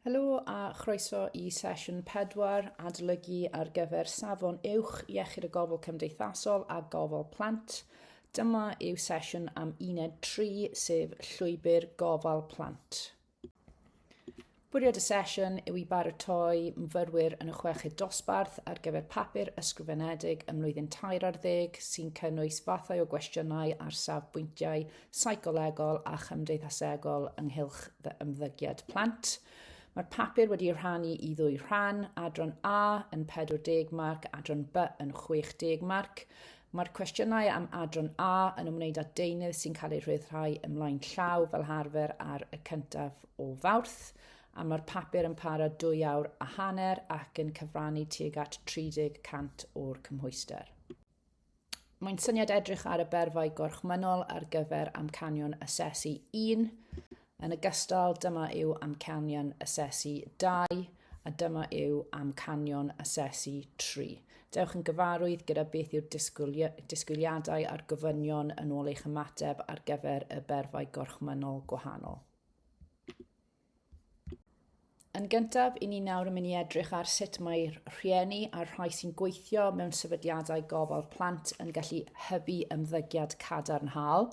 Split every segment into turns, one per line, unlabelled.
Helo a chroeso i sesiwn 4, adolygu ar gyfer safon uwch Iechyd a Gofal Cymdeithasol a Gofal Plant. Dyma yw sesiwn am uned 3, sef Llwybr Gofal Plant. Bwriad y sesiwn yw i baratoi myfyrwyr yn y chweched dosbarth ar gyfer papur ysgrifenedig ym mlwyddyn tair ar ddeg sy'n cynnwys fathau o gwestiynau ar safbwyntiau seicolegol a chymdeithasegol ynghylch ymddygiad plant. Mae'r papur wedi'i rhannu i ddwy rhan, adran A yn 40 marc, adran B yn 60 marc. Mae'r cwestiynau am adran A yn ymwneud â deunydd sy'n cael ei rhyddhau ymlaen llaw fel arfer ar y cyntaf o Fawrth, a mae'r papur yn para dwy awr a hanner ac yn cyfrannu tuag at 30 cant o'r cymhwyster. Mae'n syniad edrych ar y berfau gorchmynnol ar gyfer amcanion asesu 1. Yn ogystal, dyma yw amcanion asesu 2 a dyma yw amcanion asesu 3. Dewch yn gyfarwydd gyda beth yw'r disgwyliadau a'r gofynion yn ôl eich ymateb ar gyfer y berfau gorchmynnol gwahanol. Yn gyntaf, i ni nawr yn mynd i edrych ar sut mae'r rhieni a'r rhai sy'n gweithio mewn sefydliadau gofal plant yn gallu hybu ymddygiad cadarnhaol.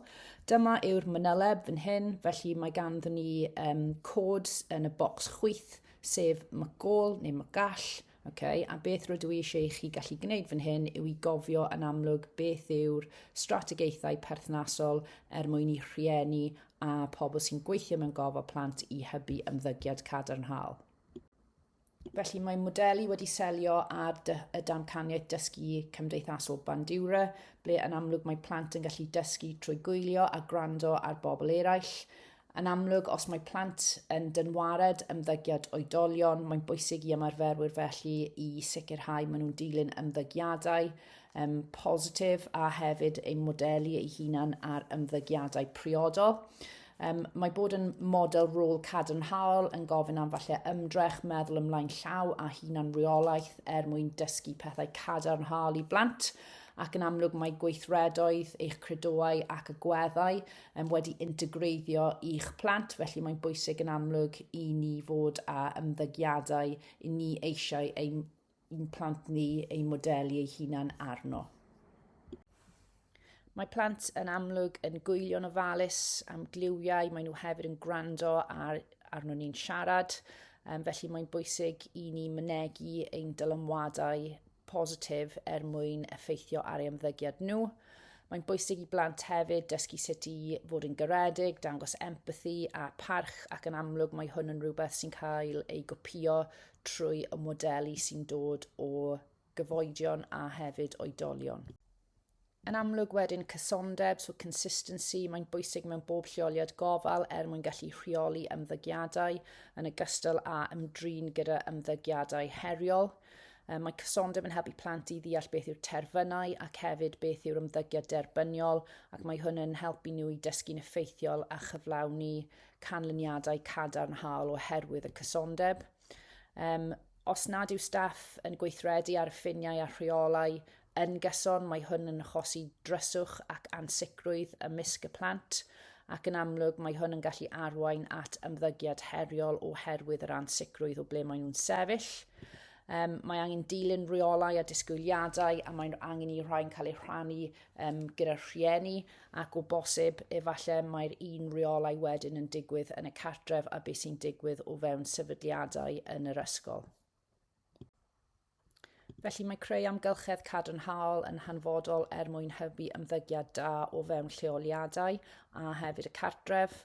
Dyma yw'r manyleb fan hyn, felly mae ganddon ni um, cod yn y bocs chwith, sef McGall neu McGall, okay? A beth rydw i eisiau i chi gallu gwneud fan hyn yw i gofio yn amlwg beth yw'r strategaethau perthnasol er mwyn i rhieni a pobl sy'n gweithio mewn gofal plant i hybu ymddygiad cadarnhaol. Felly mae modelu wedi selio ar y damcaniaeth dysgu cymdeithasol Bandura, ble yn amlwg mae plant yn gallu dysgu trwy gwylio a gwrando ar bobl eraill. Yn amlwg, os mae plant yn dynwared ymddygiad oedolion, mae'n bwysig i ymarferwyr felly i sicrhau maen nhw'n dilyn ymddygiadau um, positif a hefyd eu modelu eu hunan ar ymddygiadau priodol. Um, mae bod yn model rôl cadarnhaol yn gofyn am falle ymdrech, meddwl ymlaen llaw a hunan reolaeth er mwyn dysgu pethau cadarnhaol i blant ac yn amlwg mae gweithredoedd, eich credoau ac agweddau um, wedi integreiddio i'ch plant, felly mae'n bwysig yn amlwg i ni fod â ymddygiadau i ni eisiau ein i'n plant ni eu modelu eu hunan arno. Mae plant yn amlwg yn gwylio'n ofalus am gliwiau, maen nhw hefyd yn gwrando ar, arno ni'n siarad, um, felly mae'n bwysig i ni mynegi ein dylanwadau positif er mwyn effeithio ar ei ymddygiad nhw. Mae'n bwysig i blant hefyd dysgu sut i fod yn garedig, dangos empathi a parch ac yn amlwg mae hwn yn rhywbeth sy'n cael ei gopïo trwy y modelu sy'n dod o gyfoedion a hefyd oedolion. Yn amlwg wedyn cysondeb, so consistency, mae'n bwysig mewn bob lleoliad gofal er mwyn gallu rheoli ymddygiadau yn ogystal â ymdrin gyda ymddygiadau heriol. Mae cysondeb yn helpu plant i ddeall beth yw'r terfynau ac hefyd beth yw'r ymddygiad derbyniol ac mae hwn yn helpu nhw i dysgu'n effeithiol a chyflawni canlyniadau cadarnhaol oherwydd y cysondeb. Um, os nad yw staff yn gweithredu ar y ffiniau a rheolau yn gyson, mae hwn yn achosi dryswch ac ansicrwydd ymysg y plant, ac yn amlwg mae hwn yn gallu arwain at ymddygiad heriol oherwydd yr ansicrwydd o ble maen nhw'n sefyll. Um, mae angen dilyn rheolau a disgwyliadau a mae'n angen i rhain cael eu rhannu um, gyda rhieni ac o bosib efallai mae'r un rheolau wedyn yn digwydd yn y cartref a beth sy'n digwydd o fewn sefydliadau yn yr ysgol. Felly mae creu amgylchedd cadarnhaol yn hanfodol er mwyn hybu ymddygiad da o fewn lleoliadau a hefyd y cartref.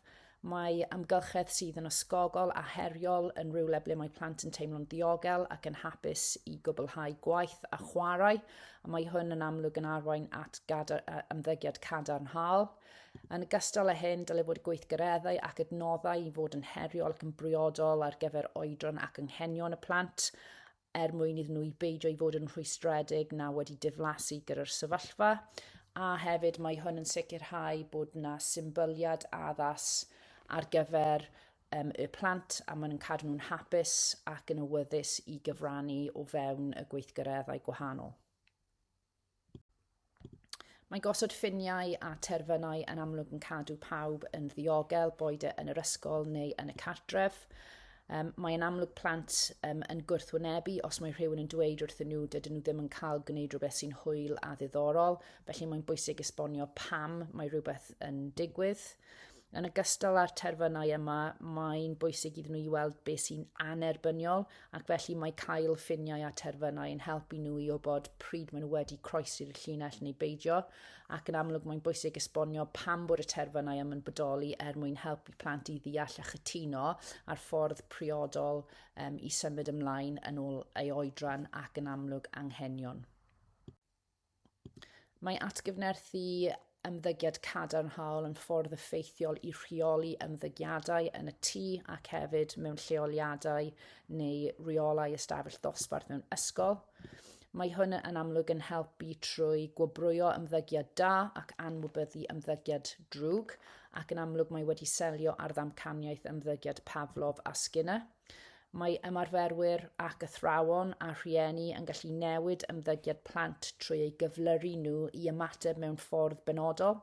Mae amgylchedd sydd yn ysgogol a heriol yn rhywle ble mae plant yn teimlo'n ddiogel ac yn hapus i gwblhau gwaith a chwarae, a mae hwn yn amlwg yn arwain at ymddygiad cadarnhaol. Yn ogystal â hyn, dylai fod gweithgareddau ac adnoddau i fod yn heriol ac yn briodol ar gyfer oedran ac anghenion y plant, er mwyn iddyn nhw i beidio i fod yn rhwystredig na wedi diflasu gyda'r sefyllfa. A hefyd mae hwn yn sicrhau bod yna symbyliad addas ar gyfer um, y plant a maen nhw'n cadw nhw'n hapus ac yn awyddus i gyfrannu o fewn y gweithgareddau gwahanol. Mae gosod ffiniau a terfynau yn amlwg yn cadw pawb yn ddiogel, boed e yn yr ysgol neu yn y cartref. Mae'n amlwg plant yn gwrthwynebu os mae rhywun yn dweud wrthyn nhw dydyn nhw ddim yn cael gwneud rhywbeth sy'n hwyl a ddiddorol, felly mae'n bwysig esbonio pam mae rhywbeth yn digwydd. Yn ogystal â'r terfynau yma, mae'n bwysig iddyn nhw i weld beth sy'n annerbyniol, ac felly mae cael ffiniau a terfynau yn helpu nhw i wybod pryd maen nhw wedi croesi'r llinell neu beidio, ac yn amlwg mae'n bwysig esbonio pam bod y terfynau yma'n bodoli er mwyn helpu plant i ddeall a chytuno ar ffordd priodol um, i symud ymlaen yn ôl ei oedran ac yn amlwg anghenion. Mae atgyfnerthu ymddygiad cadarnhaol yn ffordd effeithiol i rheoli ymddygiadau yn y tŷ ac hefyd mewn lleoliadau neu reolau ystafell ddosbarth mewn ysgol. Mae hwn yn amlwg yn helpu trwy gwobrwyo ymddygiad da ac anwybyddu ymddygiad drwg, ac yn amlwg mae wedi selio ar ddamcaniaeth ymddygiad Pavlov a Skinner. Mae ymarferwyr ac athrawon a rhieni yn gallu newid ymddygiad plant trwy eu gyflyru nhw i ymateb mewn ffordd benodol,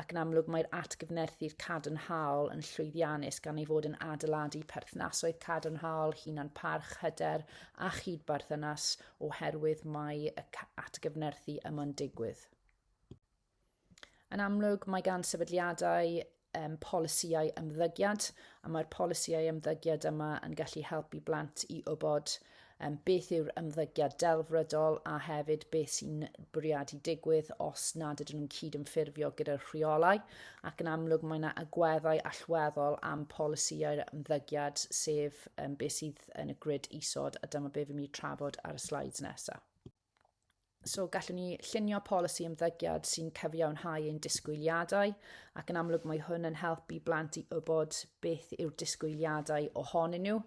ac yn amlwg mae'r atgyfnerthu'r cadarnhaol yn llwyddiannus gan ei fod yn adeiladu perthnasoedd cadarnhaol, hunan-parch, hyder a chyd-berthynas oherwydd mae y atgyfnerthu yma'n digwydd. Yn amlwg, mae gan sefydliadau um, polisïau ymddygiad, a mae'r polisïau ymddygiad yma yn gallu helpu blant i wybod um, beth yw'r ymddygiad delfrydol a hefyd beth sy'n bwriadu digwydd os nad ydyn nhw'n cydymffurfio gyda'r rheolau. Ac yn amlwg mae yna agweddau allweddol am polisïau'r ymddygiad, sef um, beth sydd yn y grid isod, a dyma beth fi'n mynd i trafod ar y slides nesaf. So gallwn ni llunio polisi ymddygiad sy'n cyfiawnhau ein disgwyliadau, ac yn amlwg mae hwn yn helpu blant i wybod beth yw'r disgwyliadau ohonyn nhw.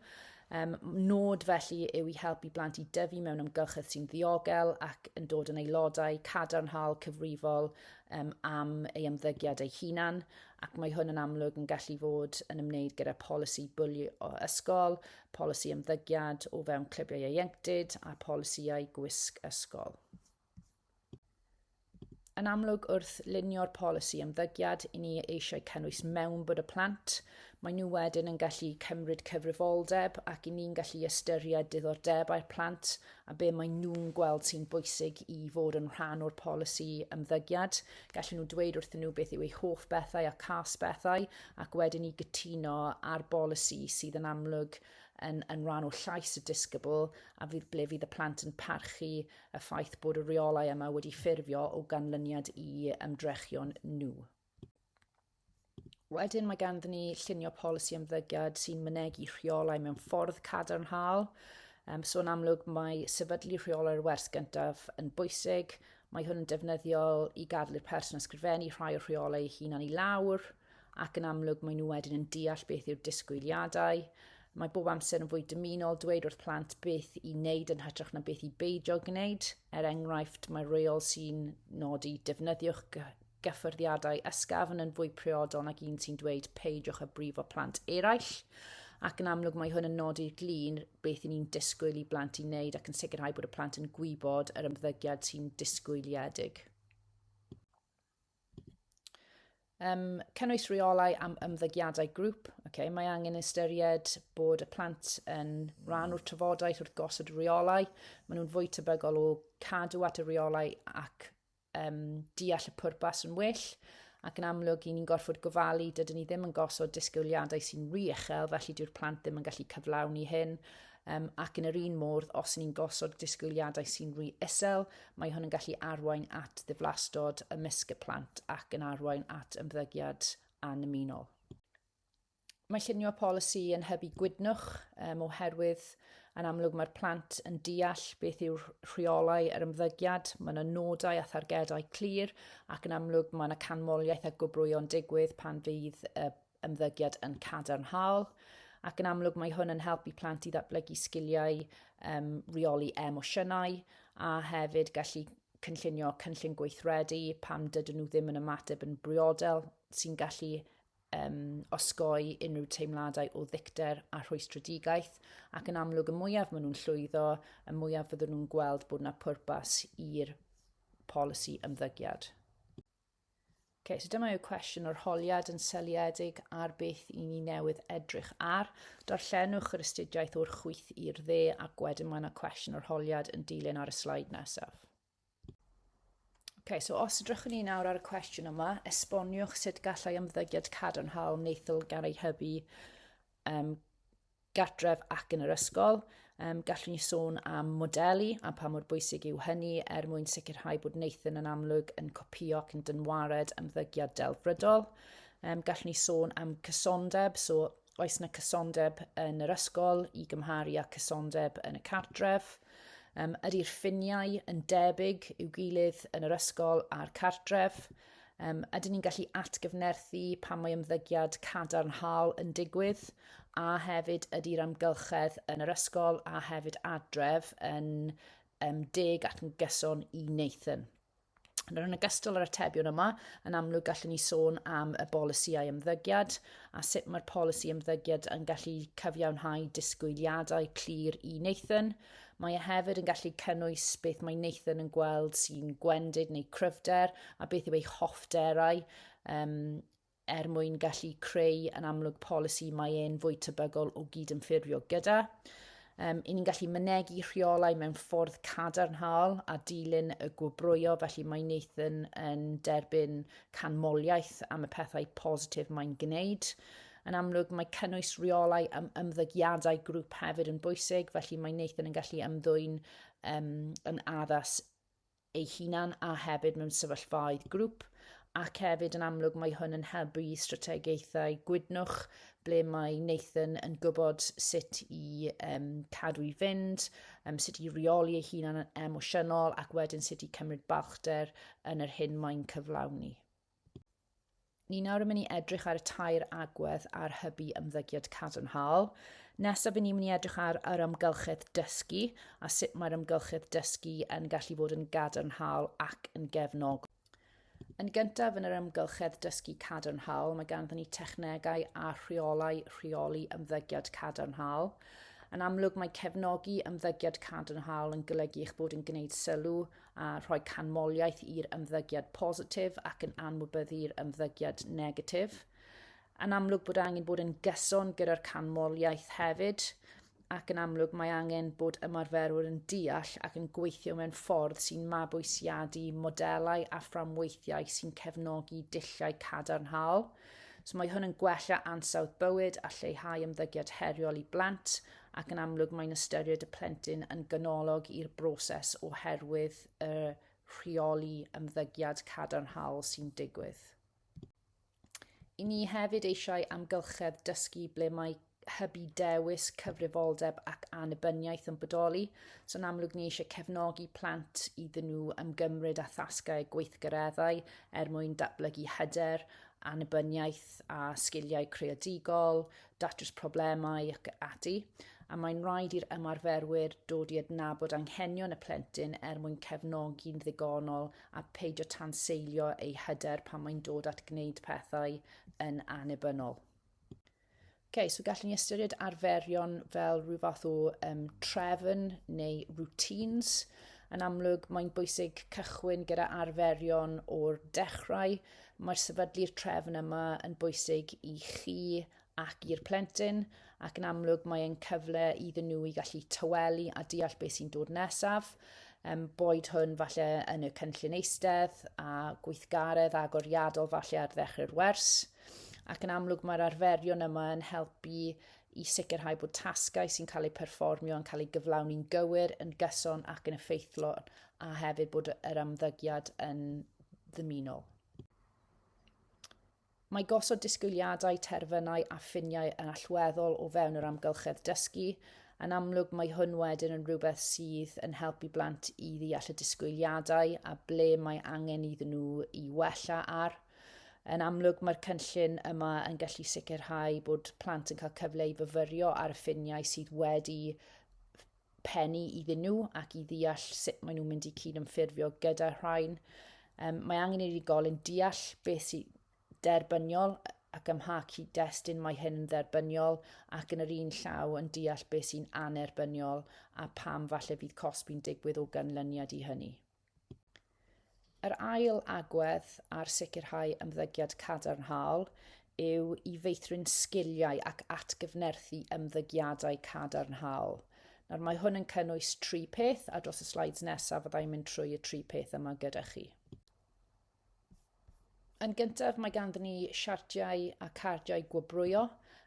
Nod felly yw i helpu blant i dyfu mewn amgylchedd sy'n ddiogel ac yn dod yn aelodau cadarnhaol cyfrifol um, am ei ymddygiad ei hunan, ac mae hwn yn amlwg yn gallu fod yn ymwneud gyda polisi bwlio o ysgol, polisi ymddygiad o fewn clybiau ieuenctid a polisïau gwisg ysgol. Yn amlwg, wrth lunio'r polisi ymddygiad, i ni eisiau cynnwys mewnbwn y plant. Mae nhw wedyn yn gallu cymryd cyfrifoldeb ac i ni'n gallu ystyried diddordebau'r plant a be maen nhw'n gweld sy'n bwysig i fod yn rhan o'r polisi ymddygiad. Gallen nhw dweud wrthyn nhw beth yw eu hoff bethau a cas bethau, ac wedyn i gytuno ar bolisi sydd yn amlwg yn, yn rhan o llais y disgybl a fydd ble fydd y plant yn parchu y ffaith bod y rheolau yma wedi ffurfio o ganlyniad i ymdrechion nhw. Wedyn mae ganddyn ni llunio polisi ymddygiad sy'n mynegi rheolau mewn ffordd cadarnhaol. So yn amlwg mae sefydlu rheolau'r wers gyntaf yn bwysig. Mae hwn yn defnyddiol i gadael i'r person ysgrifennu rhai o'r rheolau ei hunan i lawr, ac yn amlwg mae nhw wedyn yn deall beth yw'r disgwyliadau. Mae bob amser yn fwy dymunol dweud wrth plant beth i wneud yn hytrach na beth i beidio gwneud. Er enghraifft, mae rheol sy'n nodi defnyddiwch gyffyrddiadau ysgafn yn fwy priodol nag un sy'n dweud peidiwch â brifo plant eraill. Ac yn amlwg mae hwn yn nodi'r glin beth i ni'n disgwyl i blant i wneud ac yn sicrhau bod y plant yn gwybod yr ymddygiad sy'n disgwyliedig. Cynnwys rheolau am ymddygiadau grŵp. Okay, mae angen ystyried bod y plant yn rhan o'r trafodaeth wrth gosod y rheolau. Maen nhw'n fwy tebygol o cadw at y rheolau ac deall y pwrpas yn well, ac yn amlwg i ni'n gorfod gofalu dydyn ni ddim yn gosod disgwyliadau sy'n rhy uchel, felly dyw'r plant ddim yn gallu cyflawni hyn. Ac yn yr un modd, os ni'n gosod disgwyliadau sy'n rhy isel, mae hwn yn gallu arwain at ddiflastod ymysg y plant ac yn arwain at ymddygiad annymunol. Mae llunio polisi yn hybu gwydnwch oherwydd yn amlwg mae'r plant yn deall beth yw'r rheolau yr ymddygiad, mae yna nodau a thargedau clir ac yn amlwg mae yna canmoliaeth a gwobrwyo'n digwydd pan fydd y ymddygiad yn cadarnhaol. Ac yn amlwg mae hwn yn helpu plant i ddatblygu sgiliau um, rheoli emosiynau a hefyd gallu cynllunio cynllun gweithredu pan dydyn nhw ddim yn ymateb yn briodol sy'n gallu osgoi unrhyw teimladau o ddicter a rhwystredigaeth, ac yn amlwg y mwyaf maen nhw'n llwyddo, y mwyaf fydden nhw'n gweld bod yna pwrpas i'r polisi ymddygiad. Okay, so dyma yw cwestiwn o'r holiad yn seliedig ar beth i ni newydd edrych ar. Darllenwch yr astudiaeth o'r chwith i'r dde ac wedyn mae yna cwestiwn o'r holiad yn dilyn ar y sleid nesaf. Okay, so os edrychwn ni nawr ar y cwestiwn yma, esboniwch sut gallai ymddygiad cadarnhaol wneithol gael ei hybu gartref ac yn yr ysgol. Gallwn ni sôn am modelu a pa mor bwysig yw hynny er mwyn sicrhau bod Nathan yn amlwg yn copïo ac yn dynwared ymddygiad delfrydol. Gallwn ni sôn am cysondeb, so oes yna cysondeb yn yr ysgol i gymharu â cysondeb yn y cartref? Ydy'r ffiniau yn debyg i'w gilydd yn yr ysgol a'r cartref? Ydyn ni'n gallu atgyfnerthu pan mae ymddygiad cadarnhaol yn digwydd? A hefyd, ydy'r amgylchedd yn yr ysgol a hefyd adref yn deg ac yn gyson i Nathan? Nawr, yn ogystal â'r atebion yma, yn amlwg gallwn ni sôn am y bolisïau ymddygiad a sut mae'r polisi ymddygiad yn gallu cyfiawnhau disgwyliadau clir i Nathan. Mae e hefyd yn gallu cynnwys beth mae Nathan yn gweld sy'n gwendid neu cryfder a beth yw ei hoffterau er mwyn gallu creu yn amlwg polisi mae e'n fwy tebygol o gydymffurfio gyda. I ni'n gallu mynegi rheolau mewn ffordd cadarnhaol a dilyn y gwobrwyo, felly mae Nathan yn derbyn canmoliaeth am y pethau positif mae'n gwneud. Yn amlwg, mae cynnwys rheolau am ymddygiadau grŵp hefyd yn bwysig, felly mae Nathan yn gallu ymddwyn yn addas ei hunan a hefyd mewn sefyllfaoedd grŵp, ac hefyd yn amlwg mae hwn yn helpu strategaethau gwydnwch ble mae Nathan yn gwybod sut i cadw i fynd, sut i reoli ei hunan yn emosiynol ac wedyn sut i cymryd balchder yn yr hyn mae'n cyflawni. Ni nawr yn mynd i edrych ar y tair agwedd ar hybu ymddygiad cadarnhaol. Nesaf, ni'n mynd i edrych ar yr amgylchedd dysgu a sut mae'r amgylchedd dysgu yn gallu fod yn gadarnhaol ac yn gefnogol. Yn gyntaf, yn yr amgylchedd dysgu cadarnhaol, mae ganddon ni technegau a rheolau rheoli ymddygiad cadarnhaol. Yn amlwg, mae cefnogi ymddygiad cadarnhaol yn golygu eich bod yn gwneud sylw a rhoi canmoliaeth i'r ymddygiad positif ac yn anwybyddu'r ymddygiad negatif. Yn amlwg bod angen bod yn gyson gyda'r canmoliaeth hefyd, ac yn amlwg mae angen bod ymarferwyr yn deall ac yn gweithio mewn ffordd sy'n mabwysiadu modelau a fframweithiau sy'n cefnogi dulliau cadarnhaol. So mae hwn yn gwella ansawdd bywyd a lleihau ymddygiad heriol i blant, ac yn amlwg mae'n ystyried y plentyn yn ganolog i'r broses oherwydd y rheoli ymddygiad cadarnhaol sy'n digwydd. I ni hefyd eisiau amgylchedd dysgu ble mae hybu dewis, cyfrifoldeb ac annibyniaeth yn bodoli. So yn amlwg ni eisiau cefnogi plant iddyn nhw ymgymryd â thasgau a gweithgareddau er mwyn datblygu hyder, annibyniaeth a sgiliau creadigol, datrys problemau ac ati, a mae'n rhaid i'r ymarferwyr dod i adnabod anghenion y plentyn er mwyn cefnogi'n ddigonol a peidio tanseilio ei hyder pan mae'n dod at gwneud pethau yn annibynnol. Okay, so gallwn ni ystyried arferion fel rhyw fath o trefn neu routines. Yn amlwg, mae'n bwysig cychwyn gyda arferion o'r dechrau. Mae'r sefydlu'r trefn yma yn bwysig i chi ac i'r plentyn, ac yn amlwg mae e'n cyfle iddyn nhw i gallu tawelu a deall beth sy'n dod nesaf. Boed hwn falle yn y cynllun eistedd a gweithgaredd agoriadol falle ar ddechrau'r wers. Ac yn amlwg mae'r arferion yma yn helpu i sicrhau bod tasgau sy'n cael eu perfformio yn cael eu gyflawni'n gywir, yn gyson ac yn effeithlon, a hefyd bod yr ymddygiad yn ddymunol. Mae gosod disgwyliadau, terfynau a ffiniau yn allweddol o fewn yr amgylchedd dysgu. Yn amlwg, mae hwn wedyn yn rhywbeth sydd yn helpu blant i ddeall y disgwyliadau a ble mae angen iddyn nhw i wella ar. Yn amlwg, mae'r cynllun yma yn gallu sicrhau bod plant yn cael cyfle i fyfyrio ar y ffiniau sydd wedi pennu iddyn nhw ac i ddeall sut maen nhw'n mynd i cydymffurfio gyda rhain. Mae angen i'r unigolyn deall beth sy'n derbyniol ac ym mha cyd-destun mae hyn yn dderbyniol ac yn yr un llaw yn deall beth sy'n anerbyniol a pam falle fydd cosbi'n digwydd o ganlyniad i hynny. Yr ail agwedd ar sicrhau ymddygiad cadarnhaol yw i feithrin sgiliau ac atgyfnerthu ymddygiadau cadarnhaol. Nawr mae hwn yn cynnwys tri peth a dros y slides nesaf fyddai'n mynd trwy y tri peth yma gyda chi. Yn gyntaf, mae ganddyn ni siartiau a cardiau gwobrwyo.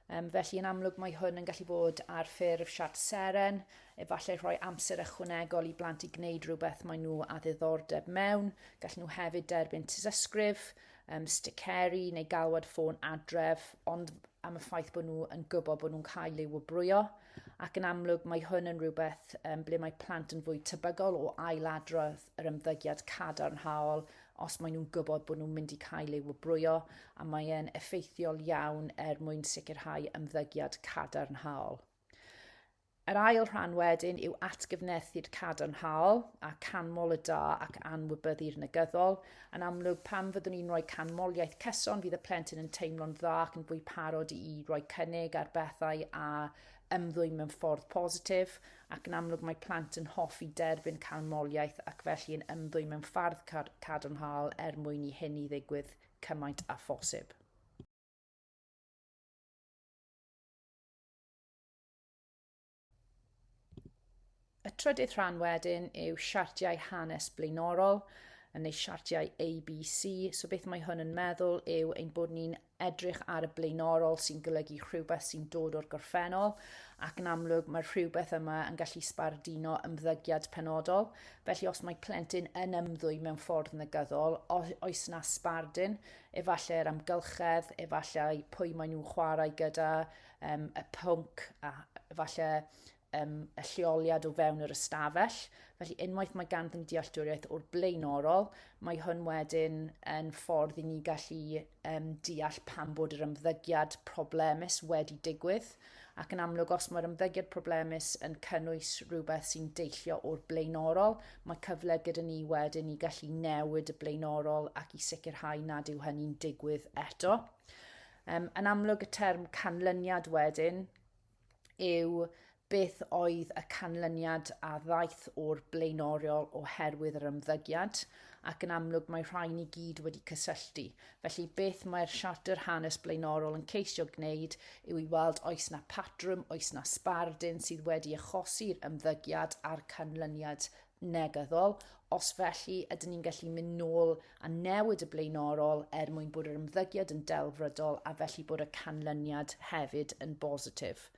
Um, felly, yn amlwg, mae hwn yn gallu bod ar ffurf siart seren, efallai rhoi amser ychwanegol i blant i gwneud rhywbeth maen nhw â ddiddordeb mewn. Gallen nhw hefyd derbyn tystysgrif, um, sticeri neu galwad ffôn adref, ond am y ffaith bod nhw yn gwybod bod nhw'n cael eu wobrwyo. Ac yn amlwg, mae hwn yn rhywbeth um, ble mae plant yn fwy tebygol o ailadrodd yr ymddygiad cadarnhaol os maen nhw'n gwybod bod nhw'n mynd i cael eu wobrwyo, a mae e'n effeithiol iawn er mwyn sicrhau ymddygiad cadarnhaol. Yr ail rhan wedyn yw atgyfnerthu'r cadarnhaol a canmol y da ac anwybyddu'r negyddol. Yn amlwg, pan fyddwn ni'n rhoi canmoliaeth cyson, fydd y plentyn yn teimlo'n dda ac yn fwy parod i roi cynnig ar bethau a ymddwyn mewn ffordd positif, ac yn amlwg mae plant yn hoffi derbyn canmoliaeth ac felly yn ymddwyn mewn ffordd cadarnhaol er mwyn i hyn i ddigwydd cymaint â phosib. Y trydydd rhan wedyn yw siartiau hanes blaenorol, neu siartiau ABC. So beth mae hwn yn meddwl yw ein bod ni'n edrych ar y blaenorol sy'n golygu rhywbeth sy'n dod o'r gorffennol ac yn amlwg mae'r rhywbeth yma yn gallu sbarduno ymddygiad penodol. Felly os mae plentyn yn ymddwyn mewn ffordd negyddol, oes na sbardun, efallai'r amgylchedd, efallai pwy maen nhw'n chwarae gyda, um, y pwnc, a efallai um, y lleoliad o fewn yr ystafell. Felly unwaith mae ganddyn dealltwriaeth o'r blaenorol, mae hwn wedyn yn ffordd i ni gallu um, deall pam bod yr ymddygiad problemus wedi digwydd. Ac yn amlwg, os mae'r ymddygiad problemus yn cynnwys rhywbeth sy'n deillio o'r blaenorol, mae cyfle gyda ni wedyn i gallu newid y blaenorol ac i sicrhau nad yw hynny'n digwydd eto. Um, yn amlwg, y term canlyniad wedyn yw beth oedd y canlyniad a ddaeth o'r blaenoriol oherwydd yr ymddygiad, ac yn amlwg mae rhain i gyd wedi cysylltu. Felly beth mae'r Siartr Hanes Blaenorol yn ceisio gwneud yw i weld oes na patrwm, oes na sbardun sydd wedi achosi'r ymddygiad a'r canlyniad negyddol. Os felly, ydyn ni'n gallu mynd nôl a newid y blaenorol er mwyn bod yr ymddygiad yn delfrydol a felly bod y canlyniad hefyd yn bositif.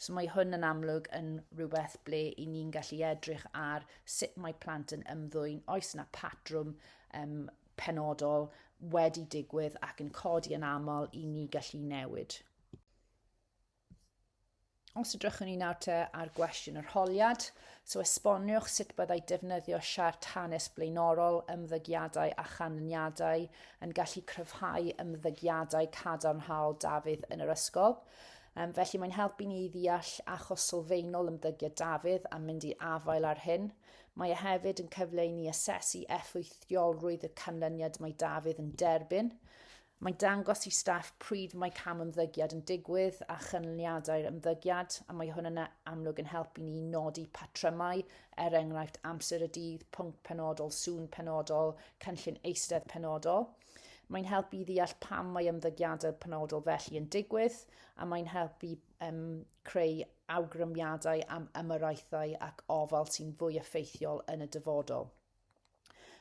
So mae hwn yn amlwg yn rhywbeth ble i ni'n gallu edrych ar sut mae plant yn ymddwyn, oes yna patrwm um, penodol wedi digwydd ac yn codi yn aml i ni gallu newid. Os edrychwn ni nawr te ar gwestiwn yr holiad, so esboniwch sut byddai defnyddio siart hanes blaenorol, ymddygiadau a chanlyniadau yn gallu cryfhau ymddygiadau cadarnhaol Dafydd yn yr ysgol. Um, felly mae'n helpu ni i ddeall achos sylfaenol ymddygiad Dafydd a mynd i'r afael ar hyn. Mae e hefyd yn cyfle i ni asesu effeithiolrwydd y canlyniad mae Dafydd yn derbyn. Mae'n dangos i staff pryd mae camymddygiad yn digwydd a chanlyniadau'r ymddygiad, a mae hwn yn amlwg yn helpu ni nodi patrymau, er enghraifft amser y dydd, pwnc penodol, sŵn penodol, cynllun eistedd penodol. Mae'n helpu i ddeall pam mae ymddygiadau penodol felly yn digwydd, a mae'n helpu um, creu awgrymiadau am ymyraethau ac ofal sy'n fwy effeithiol yn y dyfodol.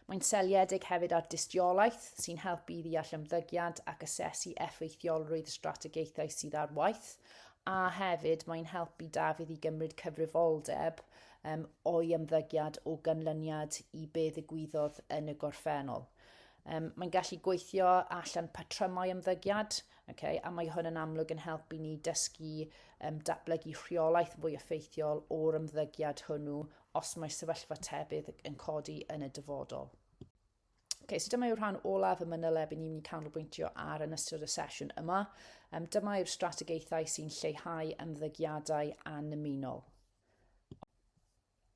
Mae'n seliedig hefyd ar dystiolaeth sy'n helpu i ddeall ymddygiad ac asesu effeithiolrwydd y strategaethau sydd ar waith, a hefyd mae'n helpu Dafydd i gymryd cyfrifoldeb um, o'i ymddygiad o ganlyniad i be ddigwyddodd yn y gorffennol. Um, mae'n gallu gweithio allan patrymau ymddygiad, okay, a mae hwn yn amlwg yn helpu ni dysgu um, datblygu rheolaeth fwy effeithiol o'r ymddygiad hwnnw os mae sefyllfa tebyg yn codi yn y dyfodol. Okay, so dyma yw'r rhan olaf y manyleb i ni'n mynd i canolbwyntio ar yn ystod y sesiwn yma. Um, dyma yw'r strategaethau sy'n lleihau ymddygiadau annymunol.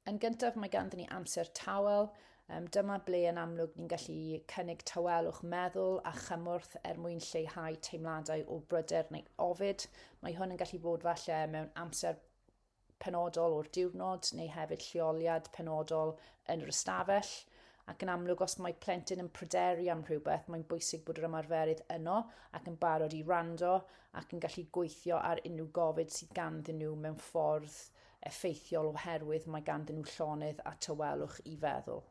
Yn gyntaf, mae ganddyn ni amser tawel. Um, dyma ble yn amlwg ni'n gallu cynnig tawelwch meddwl a chymorth er mwyn lleihau teimladau o bryder neu ofid. Mae hwn yn gallu bod falle mewn amser penodol o'r diwrnod neu hefyd lleoliad penodol yn yr ystafell. Ac yn amlwg, os mae plentyn yn pryderu am rhywbeth, mae'n bwysig bod yr ymarferydd yno ac yn barod i wrando ac yn gallu gweithio ar unrhyw gofid sydd ganddyn nhw mewn ffordd effeithiol oherwydd mae ganddyn nhw llonydd a tawelwch i feddwl.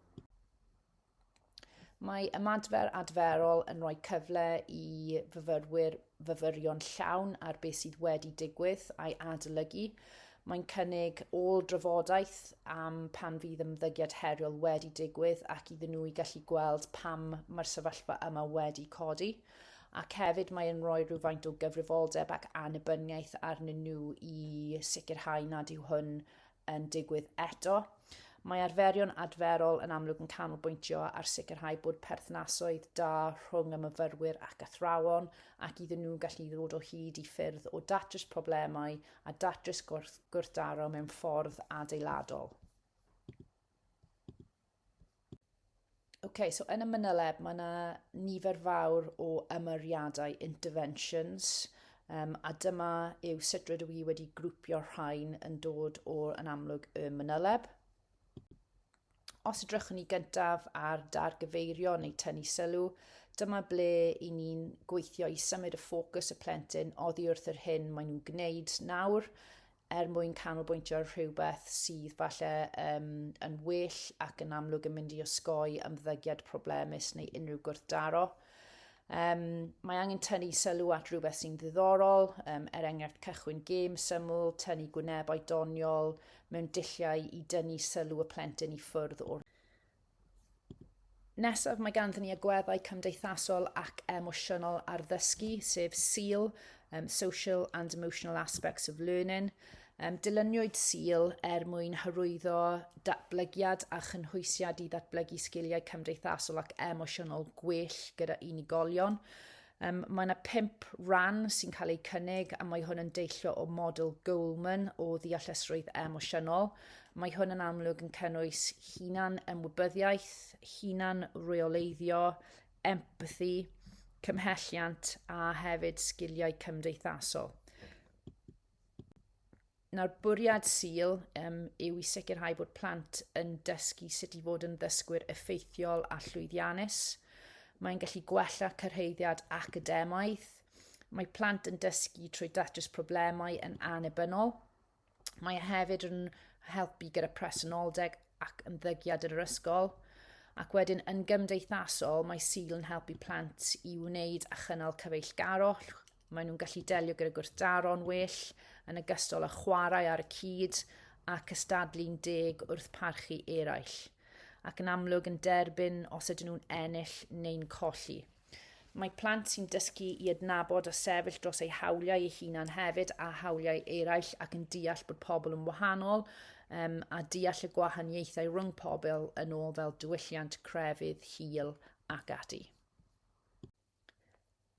Mae ymadfer adferol yn rhoi cyfle i fyfyrwyr fyfyrio'n llawn ar beth sydd wedi digwydd a'i adolygu. Mae'n cynnig ôl-drafodaeth am pan fydd ymddygiad heriol wedi digwydd ac iddyn nhw i gallu gweld pam mae'r sefyllfa yma wedi codi. Ac hefyd mae'n rhoi rhywfaint o gyfrifoldeb ac annibyniaeth arnyn nhw i sicrhau nad yw hwn yn digwydd eto. Mae arferion adferol yn amlwg yn canolbwyntio ar sicrhau bod perthnasoedd da rhwng y myfyrwyr ac athrawon ac iddyn nhw gallu ddod o hyd i ffyrdd o datrys problemau a datrys gwrthdaro mewn ffordd adeiladol. OK, so yn y manyleb mae yna nifer fawr o ymyriadau, interventions, um, a dyma yw sut rydw i wedi grwpio rhain yn dod o'r yn amlwg y manyleb. Os edrychwn ni gyntaf ar dargyfeirio neu tynnu sylw, dyma ble i ni'n gweithio i symud y ffocws y plentyn oddi wrth yr hyn maen nhw'n gwneud nawr er mwyn canolbwyntio ar rhywbeth sydd falle um, yn well ac yn amlwg yn mynd i osgoi ymddygiad problemus neu unrhyw gwrthdaro. Um, mae angen tynnu sylw at rhywbeth sy'n ddiddorol, um, er enghraifft cychwyn gêm syml, tynnu gwynebau doniol mewn dulliau i dynnu sylw y plentyn i ffwrdd o'r Nesaf, mae ganddyn ni agweddau cymdeithasol ac emosiynol ar ddysgu, sef SEAL, um, Social and Emotional Aspects of Learning. Um, dilynwyd SEAL er mwyn hyrwyddo datblygiad a chynhwysiad i ddatblygu sgiliau cymdeithasol ac emosiynol gwell gyda unigolion. Um, mae yna pump rhan sy'n cael eu cynnig a mae hwn yn deillio o model Goleman o ddeallusrwydd emosiynol. Mae hwn yn amlwg yn cynnwys hunan ymwybyddiaeth, hunan reoleiddio, empathi, cymhelliant a hefyd sgiliau cymdeithasol. Nawr, bwriad Sul um, yw i sicrhau bod plant yn dysgu sut i fod yn ddysgwyr effeithiol a llwyddiannus. Mae'n gallu gwella cyrhaeddiad academaidd. Mae plant yn dysgu trwy datrys problemau yn annibynnol. Mae e hefyd yn helpu gyda presenoldeb ac ymddygiad yn yr ysgol. Ac wedyn yn gymdeithasol, mae Sul yn helpu plant i wneud a chynnal cyfeillgarwch, Maen nhw'n gallu delio gyda gwrthdaro'n well, yn ogystal â chwarae ar y cyd a cystadlu'n deg wrth parchu eraill, ac yn amlwg yn derbyn os ydyn nhw'n ennill neu'n colli. Mae plant sy'n dysgu i adnabod a sefyll dros eu hawliau eu hunain hefyd a hawliau eraill ac yn deall bod pobl yn wahanol um, a deall y gwahaniaethau rhwng pobl yn ôl fel diwylliant, crefydd, hil ac ati.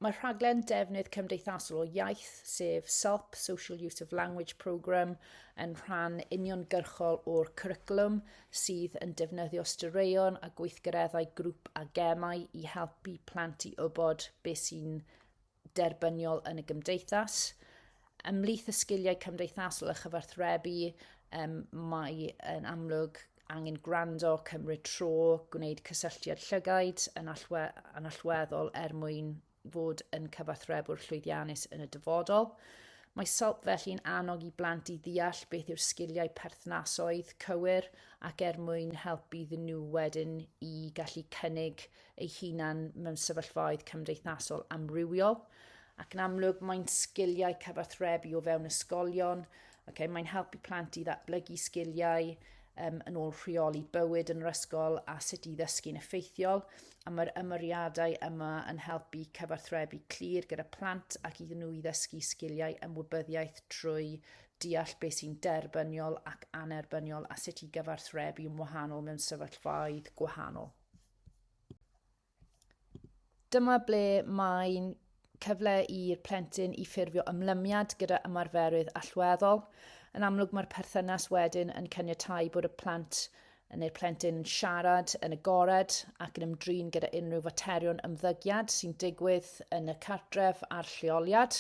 Mae rhaglen defnydd cymdeithasol o iaith, sef SULP, Social Use of Language Programme, yn rhan uniongyrchol o'r cwricwlwm sydd yn defnyddio straeon a gweithgareddau grŵp a gemau i helpu plant i wybod beth sy'n derbyniol yn y gymdeithas. Ymhlith y sgiliau cymdeithasol a chyfathrebu, um, mae yn amlwg angen gwrando, cymryd tro, gwneud cysylltiad llygaid yn, allwe yn allweddol er mwyn fod yn cyfathrebwr llwyddiannus yn y dyfodol. Mae SALP felly'n annog i blant i ddeall beth yw'r sgiliau perthnasoedd cywir ac er mwyn helpu iddyn nhw wedyn i gallu cynnig eu hunan mewn sefyllfaoedd cymdeithasol amrywiol. Ac yn amlwg mae'n sgiliau cyfathrebu o fewn ysgolion, Okay, mae'n helpu plant i ddatblygu sgiliau um, yn ôl rheoli bywyd yn yr ysgol a sut i ddysgu'n effeithiol. A mae'r ymyriadau yma yn helpu cyfathrebu clir gyda plant ac iddyn nhw i ddysgu sgiliau ymwybyddiaeth trwy deall beth sy'n derbyniol ac anerbyniol a sut i gyfathrebu yn wahanol mewn sefyllfaoedd gwahanol. Dyma ble mae'n cyfle i'r plentyn i ffurfio ymlymiad gyda ymarferydd allweddol. Yn amlwg mae'r perthynas wedyn yn caniatáu bod y plant neu'r plentyn yn siarad yn agored ac yn ymdrin gyda unrhyw faterion ymddygiad sy'n digwydd yn y cartref a'r lleoliad.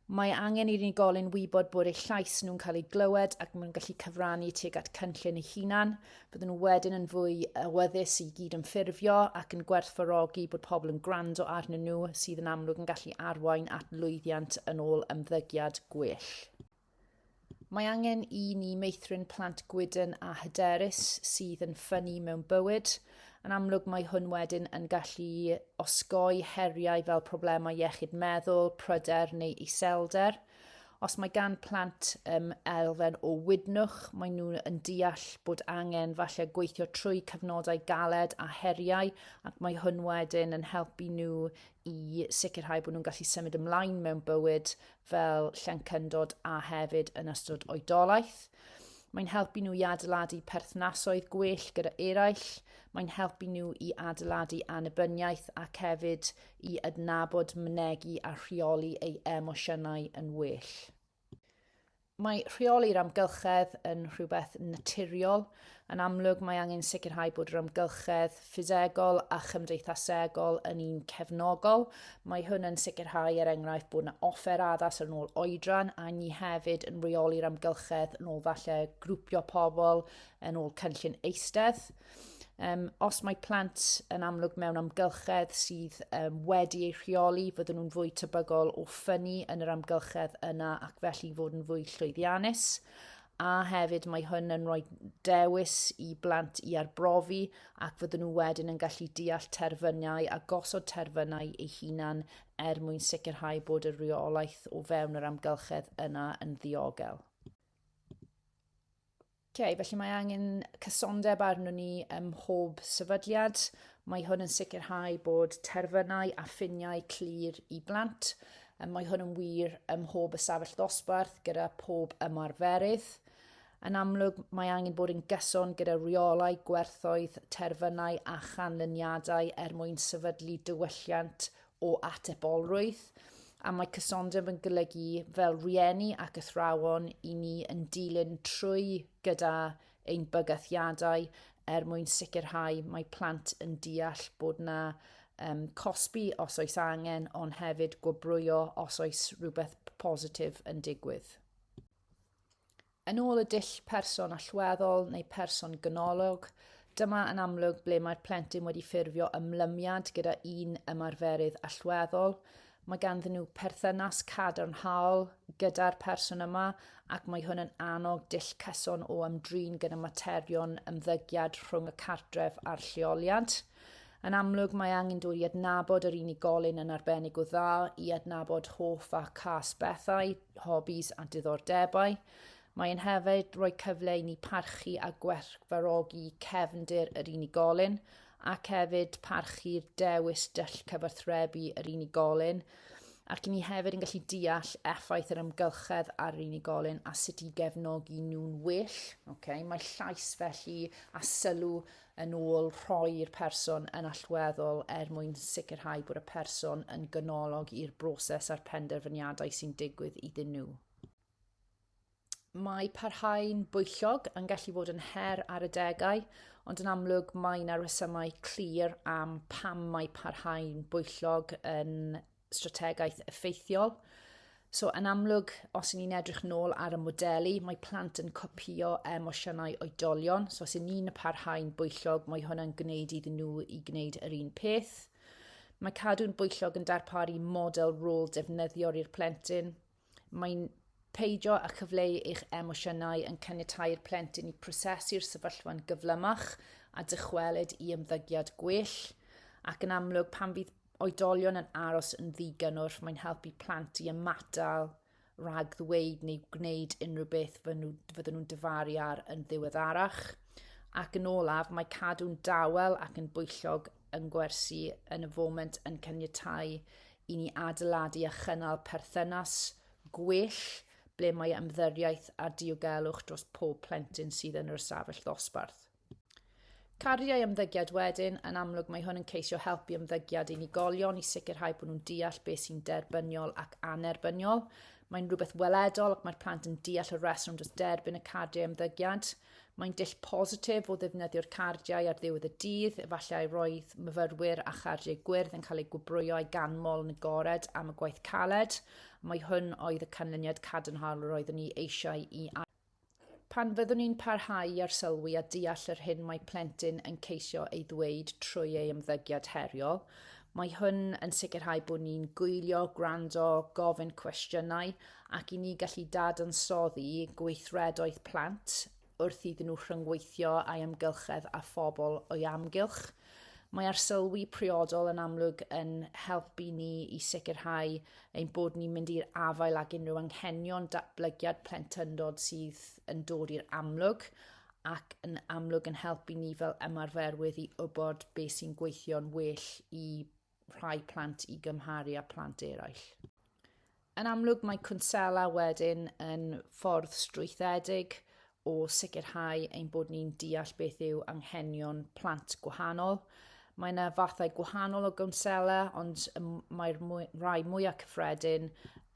Mae angen i'r unigolyn wybod bod eu llais nhw'n cael ei glywed ac maen nhw'n gallu cyfrannu tuag at cynllun eu hunan. Bydden nhw wedyn yn fwy awyddus i gydymffurfio ac yn gwerthfawrogi bod pobl yn gwrando arnyn nhw, sydd yn amlwg yn gallu arwain at lwyddiant yn ôl ymddygiad gwell. Mae angen i ni meithrin plant gwydn a hyderus sydd yn ffynnu mewn bywyd. Yn amlwg mae hwn wedyn yn gallu osgoi heriau fel problemau iechyd meddwl, pryder neu iselder. Os mae gan plant um, elfen o wydnwch, mae nhw yn deall bod angen falle gweithio trwy cyfnodau galed a heriau ac mae hwn wedyn yn helpu nhw i sicrhau bod nhw'n gallu symud ymlaen mewn bywyd fel llencyndod a hefyd yn ystod oedolaeth. Mae'n helpu nhw i adeiladu perthnasoedd gwell gyda eraill, mae'n helpu nhw i adeiladu annibyniaeth ac hefyd i adnabod, mynegi a rheoli eu emosiynau yn well. Mae rheoli'r amgylchedd yn rhywbeth naturiol. Yn amlwg, mae angen sicrhau bod yr amgylchedd ffisegol a chymdeithasegol yn un cefnogol. Mae hwn yn sicrhau, er enghraifft, bod yna offer addas yn ôl oedran a ni hefyd yn rheoli'r amgylchedd yn ôl falle grwpio pobl yn ôl cynllun eistedd. Um, os mae plant yn amlwg mewn amgylchedd sydd um, wedi ei rheoli, fydden nhw'n fwy tebygol o ffynnu yn yr amgylchedd yna ac felly fod yn fwy llwyddiannus. A hefyd mae hwn yn rhoi dewis i blant i arbrofi ac fydden nhw wedyn yn gallu deall terfynau a gosod terfynau eu hunan er mwyn sicrhau bod y rheolaeth o fewn yr amgylchedd yna yn ddiogel. Ok, felly mae angen cysondeb arnon ni ym mhob sefydliad. Mae hwn yn sicrhau bod terfynau a ffiniau clir i blant. Mae hwn yn wir ym mhob ystafell ddosbarth gyda pob ymarferydd. Yn amlwg, mae angen bod yn gyson gyda rheolau, gwerthoedd, terfynau a chanlyniadau er mwyn sefydlu diwylliant o atebolrwydd, a mae cysondeb yn golygu fel rhieni ac athrawon i ni yn dilyn trwy gyda ein bygythiadau er mwyn sicrhau mae plant yn deall bod yna um, cosbi os oes angen, ond hefyd gwobrwyo os oes rhywbeth positif yn digwydd. Yn ôl y dull person allweddol neu person ganolog, dyma yn amlwg ble mae'r plentyn wedi ffurfio ymlymiad gyda un ymarferydd allweddol. Mae ganddyn nhw perthynas cadarnhaol gyda'r person yma ac mae hwn yn annog dull cyson o ymdrin gyda materion ymddygiad rhwng y cartref a'r lleoliad. Yn amlwg mae angen dod i adnabod yr unigolyn yn arbennig o dda, i adnabod hoff a cas bethau, hobis a diddordebau. Mae'n hefyd rhoi cyfle i ni parchu a gwerthfawrogi cefndir yr unigolyn ac hefyd parchu'r dewis dull cyfathrebu yr unigolyn ac i ni hefyd yn gallu deall effaith yr amgylchedd ar yr unigolyn a sut i gefnogi nhw'n well. Okay? Mae llais felly a sylw yn ôl rhoi i'r person yn allweddol er mwyn sicrhau bod y person yn ganolog i'r broses a'r penderfyniadau sy'n digwydd iddyn nhw. Mae parhau'n bwyllog yn gallu fod yn her ar adegau, ond yn amlwg mae yna resymau clir am pam mae parhau'n bwyllog yn strategaeth effeithiol. So, yn amlwg, os y'n ni'n edrych nôl ar y modelu, mae plant yn copïo emosiynau oedolion. So, os y'n ni'n parhau'n bwyllog, mae hwnna'n gwneud iddyn nhw i gwneud yr un peth. Mae cadw'n bwyllog yn darparu model rôl defnyddiol i'r plentyn. Mae'n peidio â chyfleu eich emosiynau yn caniatáu'r plentyn i prosesu'r sefyllfa'n gyflymach a dychwelyd i ymddygiad gwell. Ac yn amlwg, pan fydd oedolion yn aros yn ddigynnwrf, mae'n helpu plant i ymatal rhag ddweud neu gwneud unrhyw beth fydden nhw'n dyfaru ar yn ddiweddarach. Ac yn olaf, mae cadw'n dawel ac yn bwyllog yn gwersi yn y foment yn caniatáu i ni adeiladu a chynnal perthynas gwell ble mae ymddiriaeth a diogelwch dros pob plentyn sydd yn yr ystafell ddosbarth. Cardiau ymddygiad wedyn, yn amlwg mae hwn yn ceisio helpu ymddygiad unigolion i sicrhau bod nhw'n deall beth sy'n derbyniol ac annerbyniol. Mae'n rhywbeth weledol ac mae'r plant yn deall y rheswm dros derbyn y cardiau ymddygiad. Mae'n dull positif o ddefnyddio'r cardiau ar ddiwedd y dydd, efallai roedd myfyrwyr â chardiau gwyrdd yn cael eu gwobrwyo a'u ganmol yn agored am y gwaith caled. Mai hwn oedd y canlyniad cadarnhaol yr oeddwn i eisiau i Pan fyddwn ni'n parhau i arsylwi a deall yr hyn mae plentyn yn ceisio ei ddweud trwy ei ymddygiad heriol, mae hwn yn sicrhau bod ni'n gwylio, gwrando, gofyn cwestiynau ac i ni gallu dadansoddi gweithredoedd plant wrth iddyn nhw rhyngweithio â'i amgylchedd a phobl o'i amgylch. Mae arsylwi priodol yn amlwg yn helpu ni i sicrhau ein bod ni'n mynd i'r afael ag unrhyw anghenion datblygiad plentyndod sydd yn dod i'r amlwg ac yn amlwg yn helpu ni fel ymarferwydd i wybod beth sy'n gweithio'n well i rhai plant i gymharu â phlant eraill. Yn amlwg mae cwnsela wedyn yn ffordd strwythedig o sicrhau ein bod ni'n deall beth yw anghenion plant gwahanol. Mae yna fathau gwahanol o gwnsela, ond mae'r mwy, rhai mwyaf cyffredin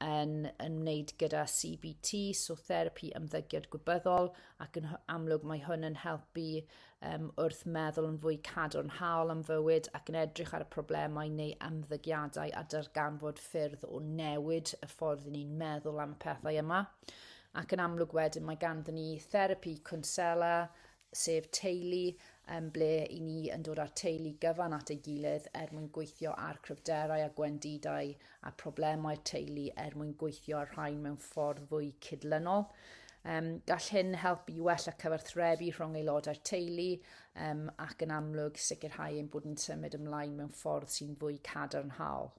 yn ymwneud gyda CBT, so therapi ymddygiad gwybyddol, ac yn amlwg mae hwn yn helpu um, wrth meddwl yn fwy cadarnhaol am fywyd ac yn edrych ar y problemau neu ymddygiadau a darganfod ffyrdd o newid y ffordd i ni'n meddwl am y pethau yma. Ac yn amlwg wedyn mae ganddyn ni therapi cwnsela, sef teulu, um, ble i ni yn dod â'r teulu gyfan at ei gilydd er mwyn gweithio ar cryfderau a gwendidau a problemau'r teulu er mwyn gweithio ar rhain mewn ffordd fwy cydlynol. Um, gall hyn helpu i wella cyfathrebu rhwng aelodau'r teulu um, ac yn amlwg sicrhau ein bod yn symud ymlaen mewn ffordd sy'n fwy cadarnhaol.